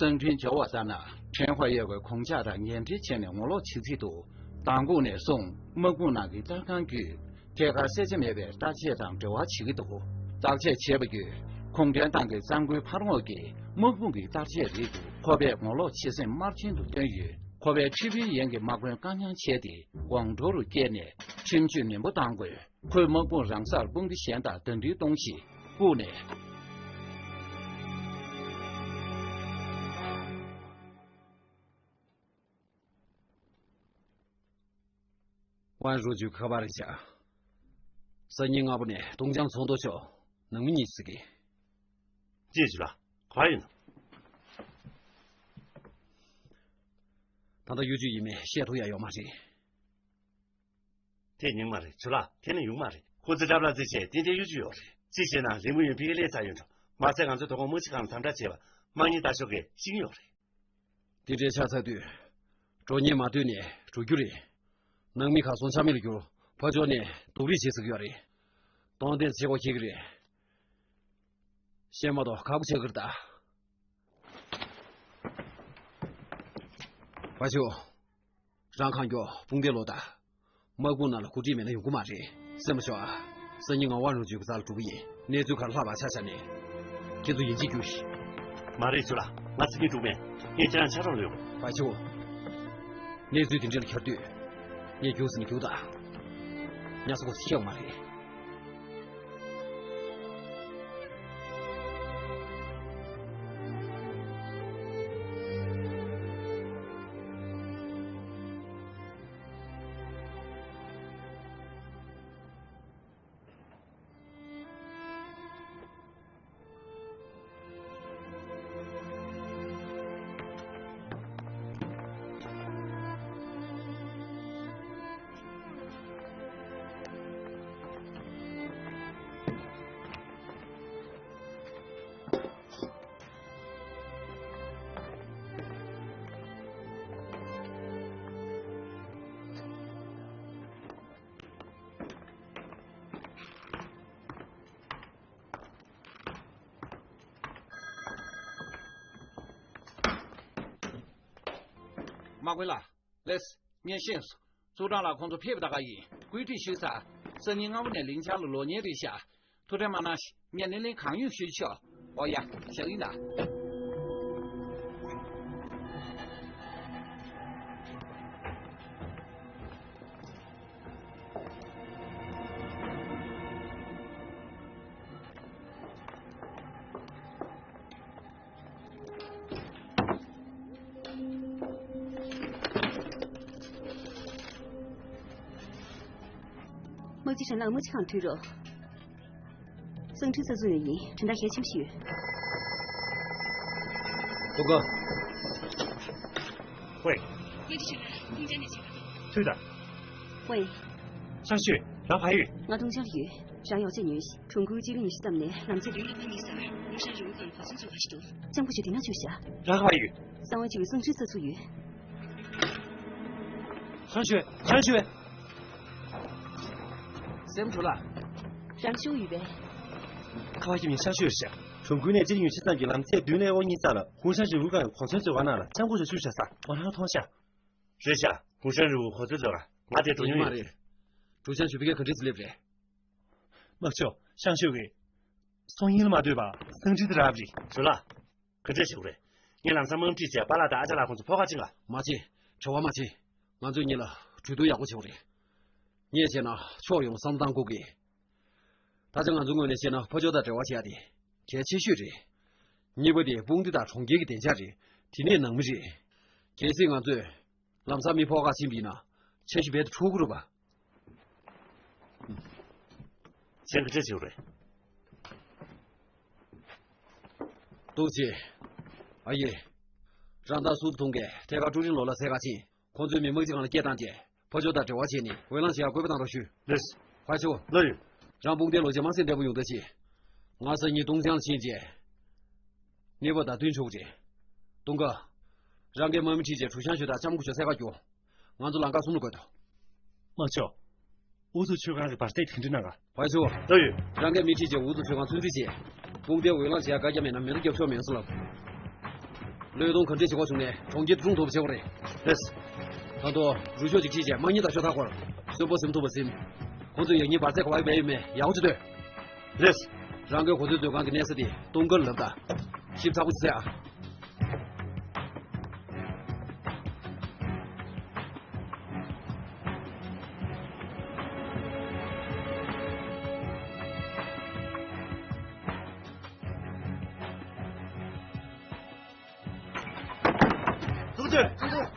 གསང་འཕྲིན་འབྱོར་བ་ལྟར་ན། ཁྲེན་ཧྭ་ཡོད་པའི་གོང་ཆག་དང་ངན་འབྲེལ་བྱས་ནས་ངོ་ལོག་བྱེད་རྩིས་འདུག་མདང་དགོང་ནས་བཟུང་དམག་དཔུང་ནང་གི་ཏར་ཁང་བརྒྱུད་ཐད་ཀར་གསལ་ཆ་མེད་པའི་བརྟག་དཔྱད་དང་འབྲེལ་བ་བྱེད་ཀྱི་འདུག་བརྟག་དཔྱད་བྱས་པ་བརྒྱུད་གུང་ཁྲན་ཏང་གི་གཙང་པོའི་ཕར་ངོས་ཀྱི་དམག་དཔུང་གི་བརྟག་དཔྱད་རེད་འདུག་ཁོ་པས་ངོ་ལོག་བྱེད་སེམས་དམར་རྗེན་དུ་བཏོན་ཡོད། ཁོ་པས་ཁྲི་ཕིའུ་ཡན་གྱི་དམག་དཔོན་བཀའ་མཉམ་བྱས་ཏེ་ཝང་ཀྲོའུ་རུ་བསྐྱལ་ནས་ཁྲིམས་གཅོད་ནན་པོ་གཏང་དགོས། ཁོས་དམག་དཔུང་རང་སར་དཔུང་སྡེ་གཞན་དང་ཟླ་སྒྲིལ་གཏོང་ཆེད་བཀུག་ནས། ཝང་རུ་ཅུ་ཁ་པར་བཞག་སང་ཉིན་སྔ་པོ་ནས་ཏུང་ཅང་ཚོགས་འདུ་ཤོག་ནང་མི་གཉིས་ཟེར་གི། ཅེས་ཞུ་ལ། ག་པར་ཡིན་ནམ། ད་ལྟ་གཡོ་ཇུས་ཡིན་མིན་བཤད་ཐུབ་ཡ་ཡོད་མ་རེད། དེ་ཉུང་མ་རེད། ཇོ་ལགས། དེ་ནི་ཉུང་མ་རེད། ཁོ་ཚོས་འཁྲབ་ལ་རྩིས་བྱས་ཏན་ཏན་གཡོ་ཇུས་ཡོད་རེད། རྩིས་བྱས་ན་ལས་མི་ཡོན་ཕ་གི་སླེབས་ཚར་ཡོད་འགྲོ། མ་ཚད་ང་ཚོས་དོ་དགོང་དམག་སྤྱི་ཁང་ལ་དམ་དྲག་བྱས་པ་དམག་མི་ལྟ་ཞོག་གིས་ཤེས་ཀྱི་ཡོད་རེད། དེ་འདྲའི་ཆ་ཚང་དུས། འགྲོ་ཉེན་མ་ཐོན་ནས་འགྲོ་རྒྱུ་རེད། ནང་མི་ཁ་སང་ཆ་མེད་ལ་གྱུར། ཕར་ཕྱོགས་ནས་སྡུག་རུས་བྱེད་ཟེར་གྱི་ཡོད་རེད། གཏོང་འདོན་བྱེད་དགོས་ཁེལ་གྱི་རེད། བཤད་མ་གཏོགས་ཁག་པོ་ཆགས་ཀྱི་རེད་ད། ཕར་ཕྱོགས། རང་གང་མགྱོགས་དཔུང་སྡེ་ལོག་དང་། དམག་དཔུང་ནང་ལ་འགོ་ཁྲིད་མེད་ན་ཡོང་གི་མ་རེད། སེམས་ལ་ཞོག་ཨ། སང་ཉིན་ང་ཝང་རུ་ཅུའི་རྩ་ལ་འགྲོ་གི་ཡིན། གནས་ཚུལ་ག་རེ་ལྷག་པ་ཆ་བཞག་ནས། ཁྱེད་ཚོ་ཡིན་གཅིག་རྒྱུགས་ཤིག་མ་རེད་ཇོ་ལགས། ང་ཚོ་གཉིས་འགྲོ་མེད། ངས་ཁྱེད་རང་ཕྱག་རོགས་ལོས་དགོས། ཕར་ཕྱོགས། གནས་ཚུལ་དེ་འདྲ་ལ་འཁྱར་དུས། ངས་རྒྱུགས་ཟེར་ན་རྒྱུགས་དང་། ཉ་ས་གོ་ཤེས་ཡོང་མ་རེད། དམག་དཔོན་ལགས། ལགས། ངས་ཤེས་སོང་། ཙུའུ་ཀྲང་ལགས་ཁོང་ཚོ་ཕེབས་པ་ད་ག་ཡིན། བཀོད་སྒྲིག་ཞུས་ཚར། སང་ཉིན་སྔ་མོ་ནས་ལིང་ཅང་ལ་ལོག་མཁན་རེད་ཤག་ཐུགས་ཁྲལ་མ་གནང་ཞིག་ངས་སྣེ་ལེན་གང་ཡོང་ཞུས་ཆོག་ཨོ་ཡ། བཞག་ཡིན་ད། དམག་སྤྱི་ཁྲེན་ལགས། དམག་སྤྱི་ཁང་ཐུག་རོགས། གསང་འཕྲིན་ས་ཚུགས་ནས་ཡིན། དྲན་རྟགས་ཞལ་ཆེམས་ཤིག་ཡོད། ཏུང་ཀོ། ཝེ། ཐུག་དང་། ཝེ། ཤང་ཤུས། རང་ཕ་ཡུལ། ང་ཏུང་ཅང་ཡོད། རང་ཡོག་ཅེ་ཉོས། གྲོང་ཁུལ་སྤྱི་ལེ་ཉི་ཤུ་ཙམ་ནས་ལམ་ཚད་བདུན་ལ་ཕ་ཉིས་ས། ཧུང་ཧྲན་རི་བོ་སྒང་གོ་མཚོན་ཚོ་ག་ཞིག་འདུག་ལྕང་པོ་ཞིག་དེ་ན་བཅུག་བཞག་རང་ཕ་ཡུལ། གསང་བ་ཅིག་གི་གསང་ཁྲི་རྩ་ཚུགས་ཡོད། ཤང་ཤུས། ཤང་ཤུས། སེམས་ཁྲོ་ལ། རང་ཤུ་ཡོད་པས། ཁ་བ་ཞིམ་ཡིན་ཤང་ཤུས་ཤ། གྲོང་ཁུལ་ནས་སྤྱི་ལེ་ཉི་ཤུ་ཙམ་གྱི་ལམ་ཚད་བདུན་ལས་ཨོ་གཉིས་ས་ལ། ཧུང་ཧྲན་རི་བོ་སྒང་གོ་མཚོན་ཚོ་བ་ན་ལ་ལྕང་པོ་ཞིག་བཅུག་བཞག་ས། ཨོ་རང་མཐོང་ཤག་རེད་ཤག་ཧུང་ཧྲན་རི་བོ་གོ་ཚོད་བཟོ་ག་ང་དེ་འགྲོ་མྱོང་ཡོད། མ་རེད། ཀྲུའུ་ཅང་ཞུ་བི་ག་ག་འདྲས་སླེབས་རེད། དམག་ཕྱོགས་ཤང་ཤོད་ཀྱི། སོང་ཡིན་ལ་མ་ལྟོས་པ་སང་ཁྲི་དེ་རབ་རེད། ཞུ་ལ། ག་འདྲས་བྱེད་དགོས་རེད། ངས་ལམ་སང་དམག་ཁྲིད་བྱས་པཱ་ལགས་དང་ཨ་ཅག་ལགས་ཁོང་ཚོ་ཕོ་ཁ་ཅིག་ལ། མ་བྱེད། བྲེལ་བ་མ་བྱེད། ང་ཚོས་གཉིས་ལ་གྲོས་བསྡུར་ཡག་པོ་བྱེད་དགོས་རེད། ངས་བྱས་ན་ཕྱོགས་ཡོངས་བསམ་བློ་བཏང་དགོས་ཀྱི། ད་ཆ་ང་ཚོའི་ངོས་ནས་བཤད་ན་ཕར་ཕྱོགས་དང་འབྲེལ་བ་བྱེད་ཡ་དེ་གལ་ཆེ་ཤོས་རེད། གཉིས་པ་དེ་དཔུང་སྡེ་དང་གྲོང་ཁྱེར་གྱི་བདེ་འཇགས་རེད། དེ་ནས་ནང་མི་རེད། གལ་སྲིད་ང་ཚོས་ལམ་སང་མི་ཕོག་ཁག་ཕྱིན་པ་ཡིན་ན་འཆར་གཞི་རྦད་དེ་འཁྲུག་གི་རེད་པ། གཞན་ག་འདྲ་བྱེད་དགོས་རེད། ཏུའུ་ཅེ། ཨ་ཡེ། རང་ད་སུ་ཐུང་གས་ཐད་ཀར་ཀྲུའུ་རིན་ལོ་ལ་གསལ་ཁ་ཕྱིན། ཁོང་ཚོའི་མི་དམག་ཅིག་སྒང་ལ་སྐད་བཏང་རྗེས། ཕར་ཕྱོགས་དང་འབྲེལ་བ་བྱས་ནས་འོས་ལངས་བྱེད་ཡག་བཀོད་པ་བཏང་རོགས་ཞུ། ལགས། ཕར་ཕྱོགས། ལགས་ཡོད། རང་དཔུང་སྡེའི་ལོ་ཆེན་དམར་སེར་འདྲ་པོ་ཡོང་ཐབས་བྱེད། ང་སང་ཉིན་ཏུང་ཅང་ལ་ཕྱིན་རྗེས། གནས་བབ་དང་བསྟུན་ཆོག་རེད། ཏུང་ཀོ། རང་གིས་དམག་མི་ཁྲིད་རྗེས་གྲུ་ཤང་ཞོ་དང་ལྕམ་སྐུ་ཞོ་གསལ་ཁ་རྒྱོབ། ང་ཚོ་ལམ་ཁ་གསུམ་ལ་བགོས་ཐོག་དམག་ཕྱོགས། ཨུ་ཚུགས་ཆོས་ཁང་གི་བར་སྟེགས་དེ་འདྲ་ནང་ག་ཕར་ཕྱོགས། ལྟ་ཡོད། རང་གིས་མི་ཁྲིད་རྗེས་ཨུ་ཚུགས་ཆོས་ཁང་ཚུན་ཚོད་བྱས། དཔུང་སྡེའི་འོས་ལངས་བྱེད་ཡ་བཀའ་རྒྱ་མེད་ན་མེ་མདའ་རྒྱབ་ཆོག་མེད་སོང་ལབ། བློས་གཏོང་ག་འདྲས་བྱེད་དགོས་བྱུང་ནས་གྲོང་ཁྱེར་སྒྲུང་ཐུབ་པ་བྱེད་དགོས་རེད། ལགས། ད་དུང་རུ་ཤོག་ཅིག་ཁྲིད་རྗེས་དམག་ཉིན་དང་ཤོག་ཐག་སྐོར། གསོན་པོ་ཟིན་ཐུབ་པ་ཟིན། ཁོང་ཚོས་ཡང་སྙིང་འབར་རྫས་ག་བ་ཡིན་པ་ཡིན་མེད་ཡག་པོ་ཅིག་ལྟོས། ལགས། རང་གིས་གོ་ཚོད་མཛོད་ཁང་གི་གནས་ས་དེ་ཏུང་ཀོ་ལ་ལབ་དང་། ཞིབ་ཚགས་པོ་ཅིག་བྱས་ཨ། ཐུགས་རྗེ་ཆེ།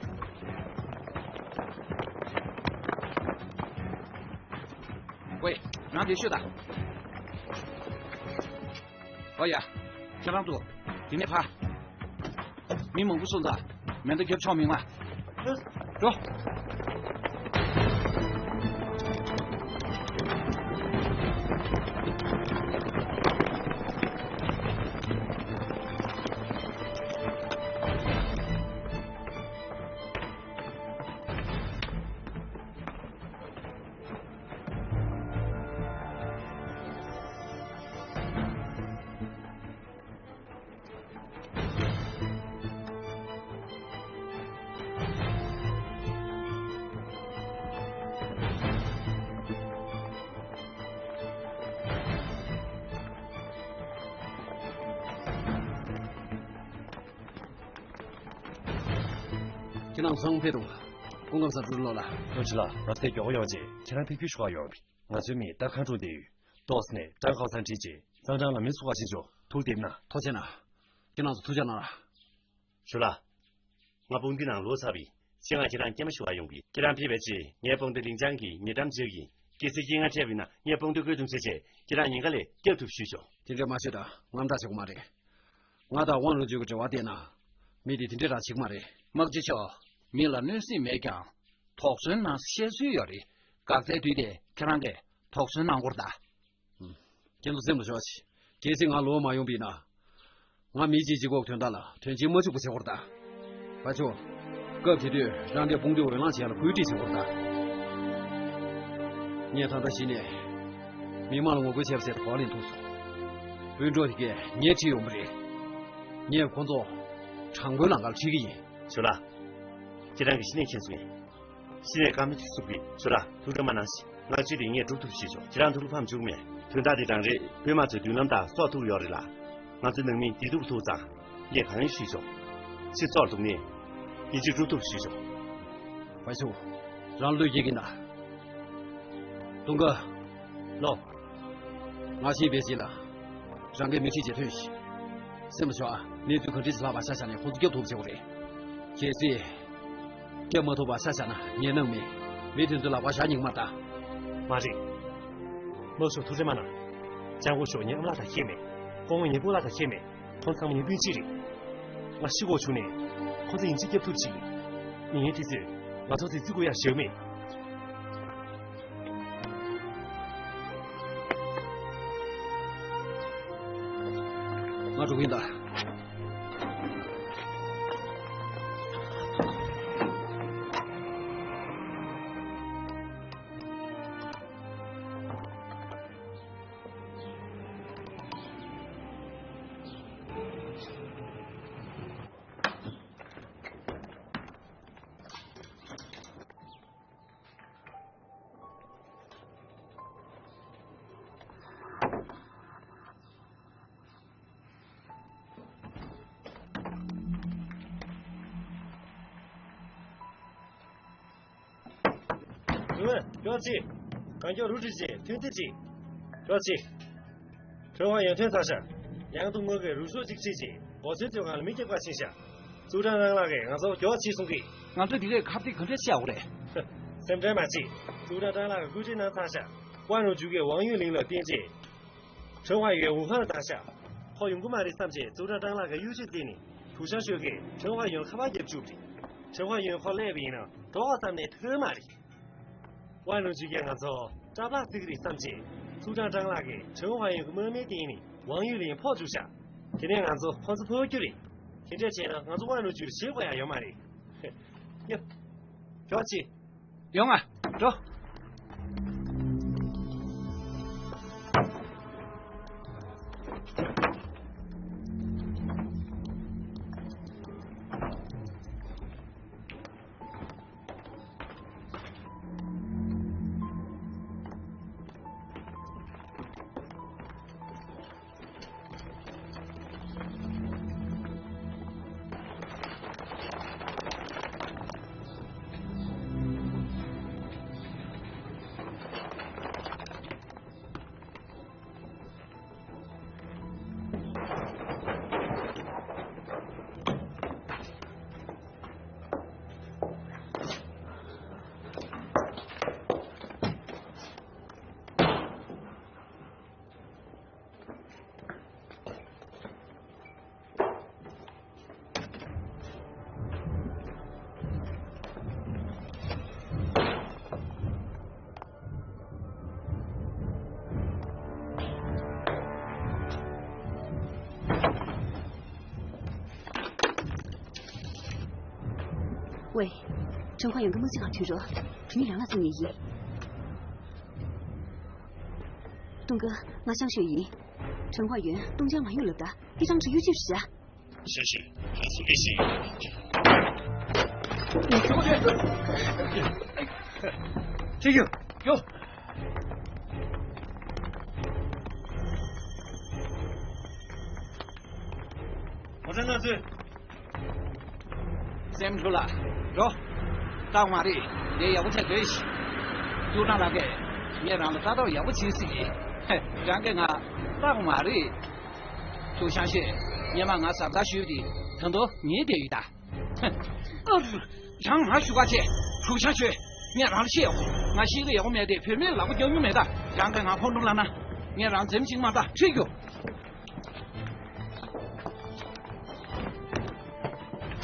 ཝེ། རང་དེ་ཤོད་དང་། ཨོ་ཡ། ཁྱེད་རང་ཚོ། དེ་ནས་ཕ། མི་མང་པོ་སོང་ཙང་མེ་མདའ་རྒྱབ་ཆོག་མི་མངའ། འགྲོ། ཁྱེད་རང་ཚང་ཕེབས་རུང་། སྐུ་ཁམས་བཟང་། ཀྲུའུ་རིན་ལོ་ལགས། ཀྲུའུ་ཞི་ལགས། ང་ཚོའི་མགྱོགས་པོ་ཡོང་རྗེས་ཁྱེད་རང་ཕེབས་སྐྱེལ་ཞུ་བར་ཡོང་བ་ཡིན། ང་ཚོའི་མི་རྟ་ཁང་དྲུང་བསྡད་ཡོད། ཏོག་ཙམ་ནས་ཀྲང་ཁའོ་ཚང་ཁྲིད་རྗེས་གཙང་ཁྲའོ་ལ་མི་ཚུགས་པ་ཕྱིན་ཆོག་ཐུགས་བདེ་པོ་གནང་། ཐུགས་རྗེ་གནང་། ཁྱེད་རང་ཚོ་ཐུགས་རྗེ་གནང་ར། ཞུ་ལགས། ང་དཔུང་སྡེའི་ནང་ལོག་ཚར་བ་ཡིན། ཕྱིར་ང་ཁྱེད་རང་སྐྱེལ་མ་ཞུ་བར་ཡོང་གི། ཁྱེད་རང་ཕེབས་པའི་རྗེས་ངའི་དཔུང་སྡེ་ལིང་ཅང་གིས་ཉེ་འགྲམ་འཇལ་གྱི་ཡིན། གལ་སྲིད་རྐྱེན་ངན་འཕྲད་པ་ཡིན་ན་ངས་དཔུང་སྡེ་བཀོད་འདོམས་བྱས་རྗེས་ཁྱེད་རང་ཉེན་ཁ་ལས་སྐྱོབ་ཐུབ་ཞུས་ཆོག་དེ་འདྲས་མ་ཤོད་དང་། དངངས་སྐྲག་བྱེད་དགོས་མ་རེད། ང་དང་ཝང་རུ་ཇུ་གི་འབྲེལ་བ་བལྟས་ན། མི་དེ་དེ་འདྲས་རང་བྱེད་ཀྱི་མ་རེད། དམག་སྤྱི་མཆོག་མི་ལ་གནོད་སེམས་མེད་ཀྱང་། དོགས་ཟོན་གནང་བཤད་སྲོལ་ཡོད་རེད། འགག་རྩའི་དུས་དེ་ཁྱེད་རང་གིས་དོགས་ཟོན་གནང་དགོས་རེད་ད། ཁྱེད་ཚོ་སེམས་ལ་ཞོག་ཅིག་གལ་སྲིད་ང་ལོག་མ་ཡོང་པ་ཡིན་ན། ང་མི་གཅིག་གཅིག་པོ་གི་དོན་དག་ལ་དོན་ཆེན་མ་བྱུང་བ་བྱེད་དགོས་རེད་ད། ཕར་ཕྱོགས། སྐབས་དེ་དུས་རང་གི་དཔུང་སྡེ་འོས་ལངས་བྱེད་ཡ་ལ་བཀོད་སྒྲིག་བྱེད་དགོས་རེད་ད། ངས་ད་ལྟ་གཞི་ནས་མི་མང་ལ་ངོ་རྒོལ་བྱས་པ་ཟེར་གོ་བ་ལེན་ཐུབ་སོང་། སྤུན་གྲོགས་དེ་གས་ངས་ཁྲིད་ཡོང་པ་རེད། ངས་ཁོ་ཚོ་དྲང་པོའི་ལམ་ཁར་ཁྲིད་ཀྱི་ཡིན། ཞུ་ལགས། ཁྱེད་རང་གིས་གཞི་ནས་མཁྱེན་སོང་ངས། གཞི་ནས་བཀའ་མོལ་ཅིག་གསུང་གི། ཞུ་ལགས། ཐུགས་ཁྲལ་མ་གནང་ཞིག་སྔ་ཕྱི་དེ་ངས་སྒྲུབ་ཐུབ་ཞུས་ཆོག་ཁྱེད་རང་ཐུགས་ཕམ་བཅུག་མེད། དོན་དག་འདི་རང་རེད། བོད་དམག་ཚོས་མདུན་ལམ་དང་སྲོག་ཐུག་ཡོད་རེད་ལ། ང་ཚོའི་ནང་མི་བདེ་སྡུག་ཐུག་ཙང་། ངས་གང་ཡོད་ཞུས་ཆོག་ཕྱི་སྲོག་སྡུག་ནས། ཡིན་གཅིག་སྒྲུབ་ཐུབ་ཞུས་ཆོག་ཕར་ཕྱོགས། རང་བློས་འགེལ་གྱིན་གདའ། ཏུང་ཀོ། ལོ། ང་ཤི་བའི་རྗེས་ལ། རང་གི་མི་ཁྲིད་རྗེས་ཐོན་ཞིག་སེམས་ལ་ཞོག་ཨ། གནས་ཚུལ་ག་འདྲ་ཞིག་ལྷག་པ་ཆ་བཞག་ནས་ཁོང་ཚོ་སྐྱོབ་ཐུབ་བྱེད་དགོས་རེད། གལ་སྲིད། སྐྱོབ་མ་ཐུབ་པ་ཆ་བཞག་ན་ངས་གནང་མེད། མི་དེ་ཚོའི་ལག་པར་བཞག་སྙིང་མ་ལྟ། མ་རེད། དམག་ཤོག་ཐུགས་རྗེ་མ་གནང་། ལྕང་སྐུ་ཞོགས་ངའི་ཨ་མ་ལགས་དང་ཁྱད་མེད། སྐུ་ངོ་ངའི་སྤོ་ལགས་དང་ཁྱད་མེད། ཁོང་ཚང་མ་ངའི་སྤུན་གཅིག་རེད། ང་ཤི་གོ་བྱུང་ནས་ཁོ་ཚོ་ཡིན་གཅིག་སྐྱབས་ཐུབ་ཅིག་མི་ངན་དེ་ཚོས་ང་ཚོ་དེ་བརྩི་དགོས་ཡ་ཞིག་མེད། ང་འགྲོ་གི་ཡིན་ད། ཀྱོག་ཅི། གང་ཀྱོག་རུ་ཁྲི་ཅི་ཐུན་ཏི་ཅི། ཀྱོག་ཅི། ཁྲོན་ཧྭ་ཡོན་ཐོན་ཚར་ཤག་ཡང་དུ་དངོས་ཀྱི་རུ་ཤོག་ཅིག་ཁྲིད་ཅི། འོ་ཚོད་ཚོད་གང་ལ་མི་སྐྱེག་པ་ཕྱིན་ཤག་ཙུའུ་ཀྲང་ཀྲང་ལགས་ཀྱིས་ང་ཚོ་ཀྱོག་ཅི་གསུང་གི། ང་ཚོས་འདི་གའི་ཁ་གཏད་ག་འདྲ་བྱ་དགོས་རེད། སེམས་ཁྲལ་མ་བྱེད། ཙུའུ་ཀྲང་ཀྲང་ལགས་ཀྱིས་བཀོད་སྒྲིག་གནང་ཚར་ཤག་ཝང་རུང་ཇུ་གིས་ཝང་ཡུན་ལིང་ལ་བསྟན་རྗེས། ཁྲོན་ཧྭ་ཡོན་ཝུ་ཧན་ལ་བཏང་ཤག་ཁོ་ཡོང་གི་མ་རེད་བསམ་རྗེས་ཙུའུ་ཀྲང་ཀྲང་ལགས་ཀྱིས་གཡོ་ཇུས་བརྩིས་ནས་ཧྲུའུ་ཤང་ཤོས་ཀྱིས་ཁྲོན་ཧྭ་ཡོན་ཁ་པར་བརྒྱབ་བཅུག་པ་རེད། ཁྲོན་ཧྭ་ཡོན་ཁོ་སླེབས་པ་ཡིན་ན་འགྲོ་བ་བསམ་ནས་ཐོན་མ་རེད། ཝང་རུང་ཇུ་གིས་ང་ཚོ་སྐྲ་ལག་བརྩི་གི་རེད་བསམ་རྗེས་ཙུའུ་ཀྲང་ཀྲང་ལགས་ཀྱིས་ཁྲོན་ཧྭ་ཡོན་གྱི་དམག་མིའི་སྟེང་ནས་ཝང་ཡུན་ལིང་ཕོག་བཅུག་ཤག་དེ་ནས་ང་ཚོ་ཁོ་ཚོ་ཕོག་རྒྱུ་རེད། དེ་འདྲ་བྱས་ན་ང་ཚོ་ཝང་རུང་ཇུ་ལ་བྱེད་དགོས་ཡ་ཡོད་མ་རེད། ཡ། ཀྱོག་ཅི། ཡོང་ང་། འགྲོ། ཝེ། ཁྲོན་ཧྭ་ཡོན་གྱི་དམག་སྤྱི་ཁང་ཐོན་རོགས། དེ་ནི་རང་ལ་བརྩི་ངེས་ཡིན། ཏུང་ཀི། ང་ཤང་ཤོས་ཡིན། ཁྲོན་ཧྭ་ཡོན་ཏུང་ཅང་མ་ཡོང་ལབ་ད་ཧི་ཀྲང་ཁྲི་གཡུ་ཅིབ་བྱ། ཤ་ཤེ། ཧ་སུ་ལི་ཤི། ཁྱེད་ཀྱིས་ཡོ། ང་ཚོའི་ང་ཚོའི། སེམས་ལྷོད་ལ། འགྲོ། སྟག་མ་རེད། འདི་ཡག་པོ་བྱས་སྡོད་ཤིག་ཏུའུ་ཀྲང་ལགས་ཀྱིས་ངས་རང་ལ་ལྟ་རྟོག་ཡག་པོ་བྱེད་སྲིད། རང་གིས་ང་སྟག་མ་རེད། ཐུགས་ཤང་ཤེས། སྔོན་མ་ང་གཟབ་གཟབ་ཞུས་ཏེ་ད་དུང་ཉལ་བསྡད་ཡོད་ད། ཨ། རང་ང་ཞུ་ག་བྱེད། ཐུགས་ཤང་ཤེས། ངས་རང་ལ་བཤད་ཡོང་། ང་ཤེས་ཀྱི་ཡག་པོ་མེད་དེ་བུད་མེད་ལག་པ་རྒྱག་མྱོང་མེད་ད། རང་གིས་ང་ཕོ་ནོར་ལབ་ན། ངས་རང་འཛེམ་ཅིག་མ་ད་ཁྲིད་རྒྱུ།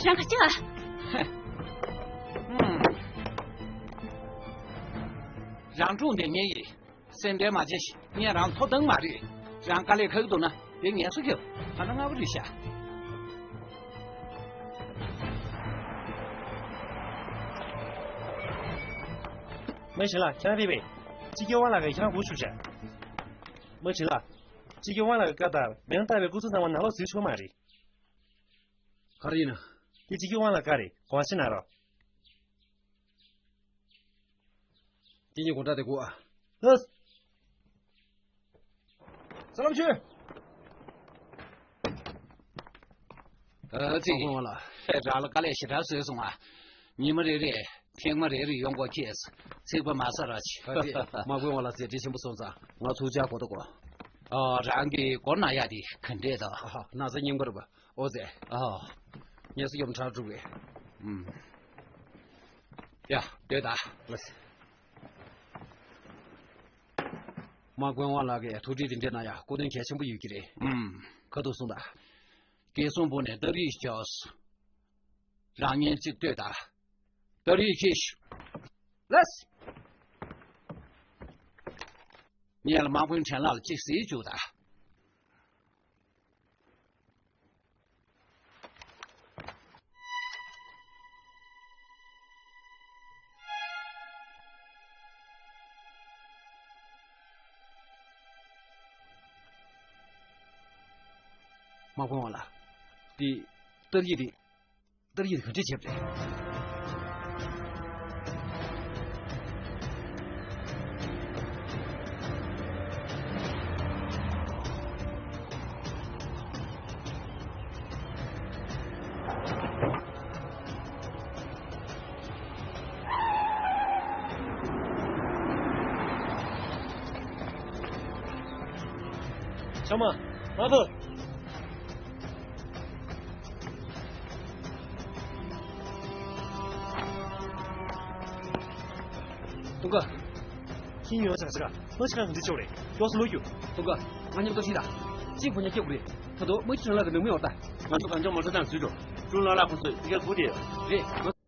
རང་ག་ཅི་ཨ། རང་སྒྲུང་འདི་ངས་ཡིན། སེམས་ཁྲལ་མ་བྱེད། ངས་རང་ཐོབ་ཐང་མ་རེད། རང་དཀའ་ལས་ཁག་གི་འདུག་ན་དེ་ངལ་གསོ་རྒྱབ། ཐ་ན་སྔ་པོ་རེད་ཤག་མ་ཤི་ལ་ཁྱེད་རང་རེད་པས། སྤྱི་ཁྱབ་དབང་ལགས་ཀྱིས་ཁྱེད་རང་སྒུག་བཞུགས་ཤག་མ་ཤི་ལ། སྤྱི་ཁྱབ་དབང་ལགས་ཀྱི་བཀའ་ལྟར་མིང་རྟག་པའི་སྐུ་ཚབ་ཚང་མ་ནང་ལོགས་འཛུལ་ཆོག་མ་རེད། ག་རེ་ཡིན་ན། དེ་སྤྱི་ཁྱབ་དབང་ལགས་བཀའ་རེད། དགོངས་བཞེས་གནང་རོགས། སྐྱེ་ཉིན་དགོང་དག་དེ་དགོས་ཨ། ལགས། ས་ལམ་ཆོས། ཨ་ཙི། དམག་དཔོན་ལགས། རང་ལ་དཀའ་ལས་ཞེ་དྲག་བཟོས་སོང་ཨ། ཉི་མ་རེ་རེ་ཐེངས་མ་རེ་རེ་ཡོང་དགོས་ཁེལ། ཚིག་པ་མ་ཟ་ར་ཆེ། ཨ་ཙི། དམག་དཔོན་ལགས་མཛད་འཕྲིན་ཆེན་པོ་སོང་ཙང་ང་ཚུར་བཅར་དགོས་འདུག་གོ། ཨ། རང་གི་སྒོ་ན་ཡ་དེ་ག་འདྲས་དང་། ཨ་ཧ། ན་ཚ་སྙིང་པར་བ། ཨོ་ཙི། ཨ། ངལ་གསོ་རྒྱབ་ཕྲག་སྒྲུབ་རེད། ཨུམ། ཡ། སྡོད་ད། ལགས། དམག་དཔོན་དབང་ལགས་ཀྱིས་ཐུགས་འཕྲད་དེ་འདྲ་གནང་ཡ་སྐུ་མདུན་གལ་ཆེན་པོ་ཡོད་ཀྱི་རེད། ཨུམ། ཁ་ཐུག་གསུངས་དང་། སྐལ་བཟང་བུ་ནས་སྟ་རེ་ཤོག་རང་ཉིད་ཅིག་ལྟོས་དང་། སྟ་རེ་ཤོག་ལགས། ངས་ལ་དམག་དཔོན་ཕྲན་ལགས་ལ་ཅིག་གཟིགས་བཅུག་དང་། དམག་དཔོན་ལགས། འདི་སྟ་རེ་རེད། སྟ་རེ་ག་འདྲས་བྱས་པ་རེད། ཆ་མ། མ་ཐོ། ཏུང་ཀ། ཁྱིམ་ཡོང་ཆ་ག་ཆ་ག་ལོ་ཆ་ག་ག་འདི་ཆོག་རེད། ཡོག་སུ་ལོ་རྒྱུ། ཏུང་ཀ། ང་མཉམ་དུ་ཁྲིད་དང་། གཅིག་བུ་ཉག་སྐྱེ་དགོས་རེད། ད་དུང་མ་ཁྱི་ཁྲང་ལག་གི་ནང་མི་བར་ད། ང་ཚོ་གང་ལྕོགས་མ་འགྲོ་དང་ཟུས་འགྲོ། ཀྲུང་ལ་ལ་ཁོ་ཚོས་དེ་ག་སྒུག་དེ་ཡོད། རེད།